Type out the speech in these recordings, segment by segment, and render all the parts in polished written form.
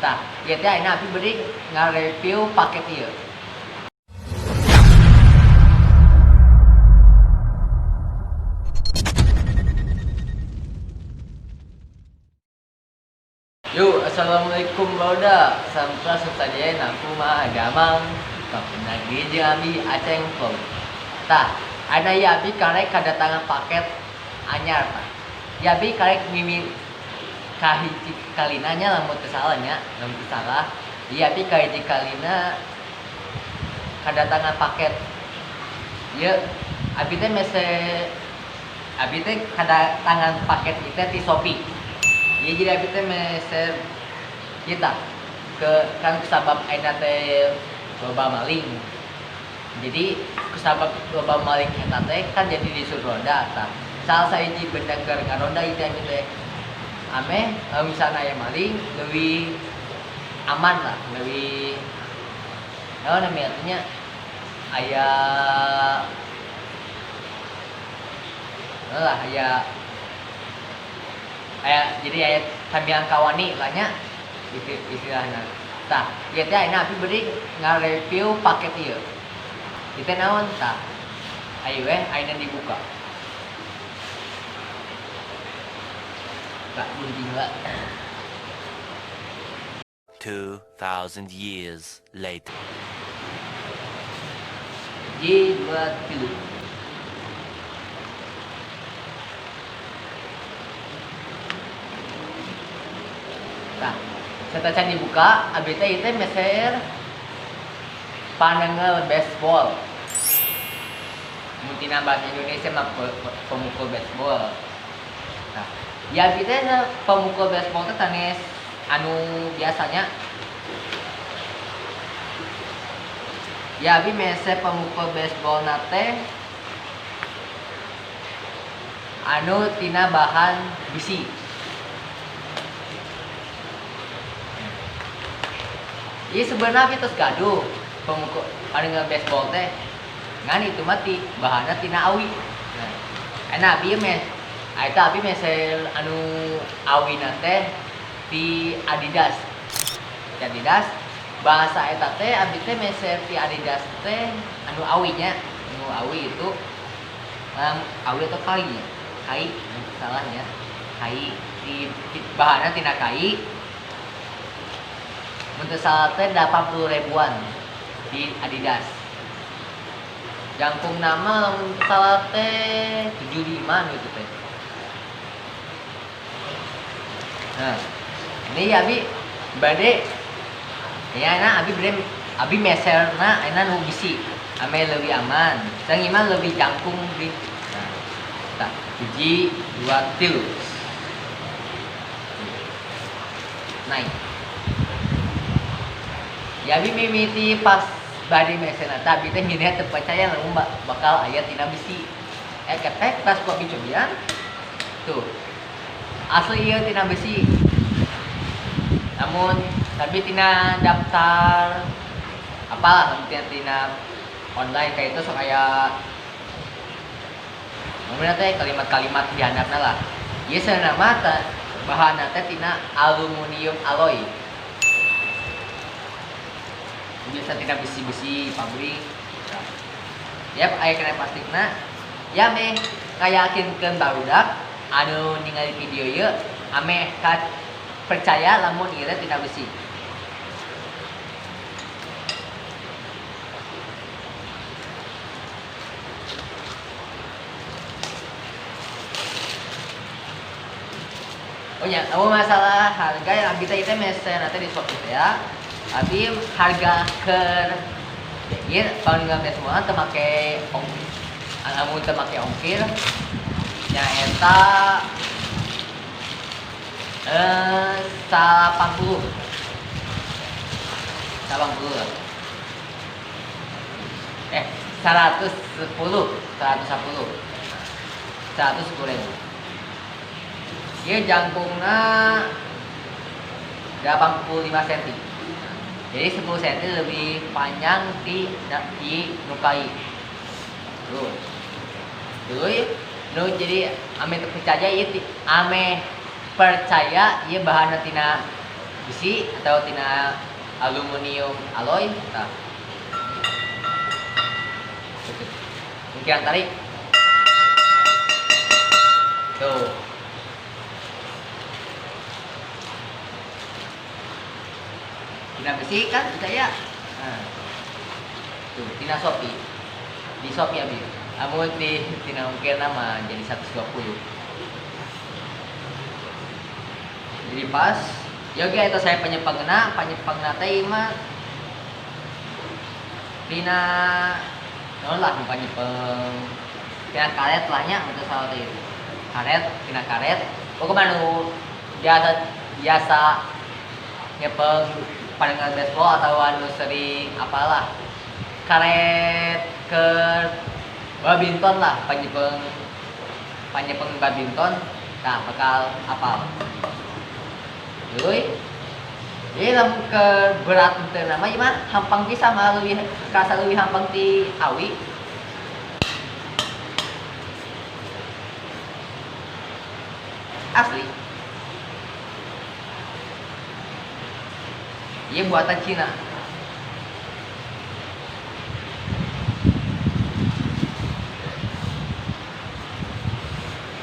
Tah, ieu teh ayeuna abi beuring ngareview paket ieu. Yo, assalamualaikum barudak. Sampurasun sadayana, kumaha damang? Papunagi jeung abi Aceng Vlog. Tah, ayeuna ieu abi karek kadatangan paket anyar tah. Ieu abi karek mimi kahiji kalina nya lamun teu salah nya, lamun teu salah. Ieu abi kahiji kalina kadatangan paket. Ieu abi teh mese abi teh kadatangan paket ieu teh ti Shopee. Ieu jadi abi teh meser ieu tah ke kan sabab ayeuna teh loba maling. Jadi kusabab loba maling eta teh kan jadi disuruh ronda tah. Salah sahiji benda keur ngaronda ieu teh abi teh. Ameh misalna aya maling leuwih aman lah, leuwih naon namanya nya aya lah aya aya jadi aya sambilan kawani lah nya istilahna. Tah, ieu teh ayeuna abi beuring ngareview paket ieu. Ieu teh naon tah? Ayo weh ayeuna dibuka. Tah, gunting lah. 2,000 years later. Hiji, dua, tilu. Tah, satacan dibuka, abi teh ieu teh meser panengel baseball. Mun tina bahasa Indonesia mah pemukul baseball. Nah, ya abi teh pemukul baseball teh sanes anu biasanya. Ya abi meser pemukul baseball na teh anu tina bahan besi. Ieu sebenarnya abi tos gaduh pemukul panengel baseball teh. Ngan itu mah ti bahanna tina awi. Nah, enak abi meh eta abi meser anu awina teh ti Adidas. Ti Adidas bahasa eta teh abi teh meser ti Adidas teh anu awinya, anu awi itu awi atau kai nya? Kai salahnya. Kai ti bahanna tina kai. Mun teu salah teh 80 ribuan di Adidas. Jangkung nama lamun teu salah teh 75 nu itu teh. Nah, ini abi bade ya nah abi bade abi meserna ayeuna nu bisi ame leuwih aman. Sareng ieu mah leuwih jangkung di. Nah, tah hiji, dua, tilu. Naik. Ya abi mimiti pas bade meserna teh abi teh ngineh teu percaya lamun bakal aya tina besi. Ketek tas ku abi cobian. Tuh. Asli ieu tina besi. Namun tapi tina daftar apalah tina, tina online kayak itu sok aya ngomongna teh kalimat-kalimat di handapna lah. Ieu sebenarna mah bahanna teh tina aluminium alloy. Biasa tina besi-besi pabrik. Yap, aya kena plastikna. Ya meh ngayakinkeun barudak anu ningali video ieu ameh ka percaya lamun ieu teh tina besi. Oh nya, lamun masalah harga yang abi teh ieu teh meser teh di Shopee teh ya. Abi harga keur ieu kalau nggak semua teu make ongkir. Lamun teu make ongkir nyaeta 80. 80. 110, 110. 110 ribu. Ieu jangkungna 85 senti. Jadi 10 senti lebih panjang ti nu kai. Tuh. Tuh, nu jadi ame teu percaya ieu ti, ame percaya ieu bahanna tina besi atau tina aluminium alloy. Tah. Mungkin tarik. Tuh. Tina besi kan percaya. Nah. Tuh, tina Shopee. Di Shopee abi. Amun di tina mungkin nama jadi 120. Jadi pas. Ya oke, itu saya penyepengna, penyepengna teh mah tina naon lah penyepeng. Tina karet lah nya untuk salah teh. Karet, tina karet. Pokoknya anu biasa nyepeng pandangan baseball atau anu sering apalah karet ke badminton lah, panyepeng badminton, nah bakal apal. Luy, jadi lamun ke berat teu nama ieu mah hampang pisan malah leuwih karasa leuwih hampang ti awi. Asli. Ieu buatan Cina.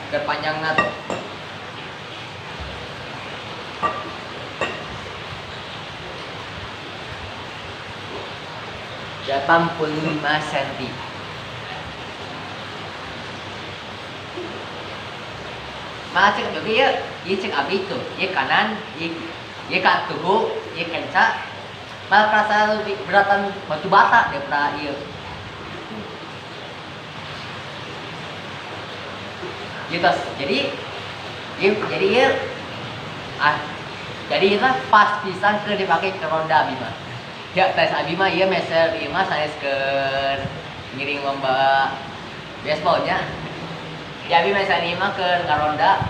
Kepanjangna tuh. 85 cm. Malah cek abi ya, ieu cek abi tuh, ieu kanan, ieu ka tubuh, ieu kenca. Malah perasaan lebih beratan batu bata daripada ieu. Gitu. Jadi ieu jadi itu pas pisan keur dipake ke ronda abi mah. Ya tes abi mah ieu meser ieu mah sanes keur ngiring lomba baseballnya. Ya abi meser ieu mah keur ngaronda.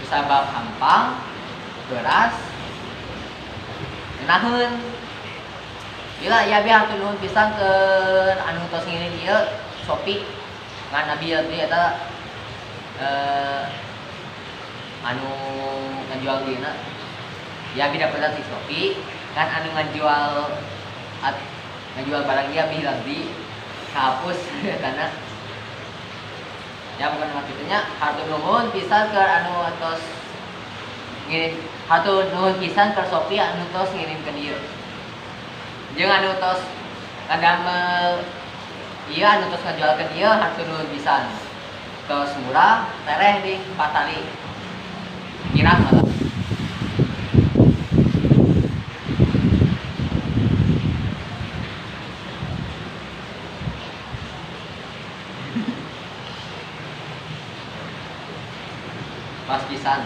Sabab hampang, beras, ngeunaheun. Bila ya abi hatur nuhun pisan keur anu tos ngiring ieu Shopee. Ngan abi ieu eta anu ngajual dieuna. Ya abi dapet di Shopee kan anu ngajual barang dia abi lagi kahapus karena ya bukan maksudnya hatur nuhun pisan keur anu tos ngirim, hatur nuhun pisan keur Shopee anu tos ngirimkeun ieu. Jeung anu tos ngadamel ieu anu tos ngajualkeun ieu hatur nuhun pisan. Tos murah tereh di patali. Kirang malah. Pas pisan.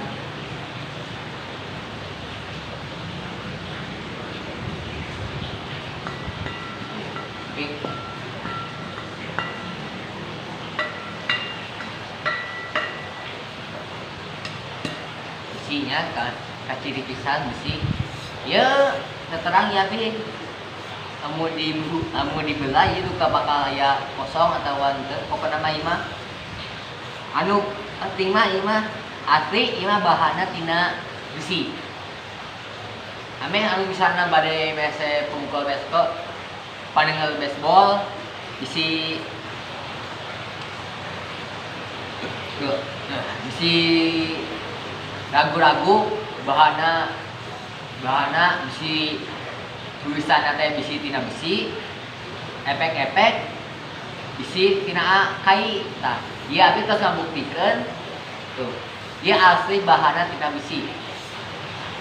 Pink. Besinya kan kaciri pisan besi. Ya terang ya bi. Amun dibelah ieu duka bakal aya kosong atawa henteu. Pokona mah ieu mah anu penting mah ieu mah asli ieu mah bahanna tina besi. Ame anu misalna bade mese pemukul baseball, panengel baseball bisi bisi ragu-ragu bahana bisi tulisanna teh bisi tina besi, epek-epek bisi tina kai. Tah, ieu abi tos ngabuktikeun tuh. Dia asli bahanna tina besi.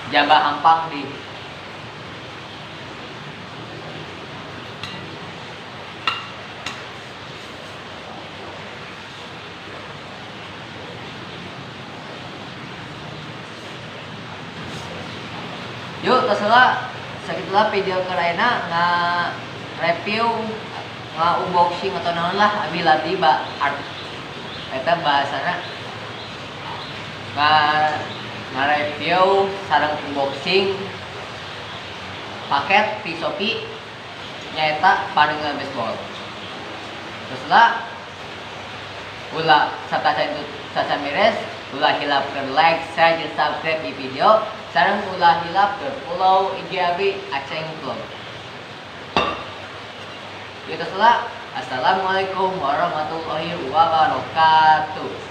Jaba hampang di. Yuk, tos heula sakitulah video keur ayeuna nga-review, nga-unboxing atau naon lah abi ladi ba art. Eta bahasana nga-review sareng unboxing paket di Shopee nyaeta panengel baseball. Terus lah ulah saca meres, ulah hilap ke like, share, dan subscribe di video. Sareng ulah hilap ke follow IG abi Aceng Vlog. Itu salah. Assalamualaikum warahmatullahi wabarakatuh.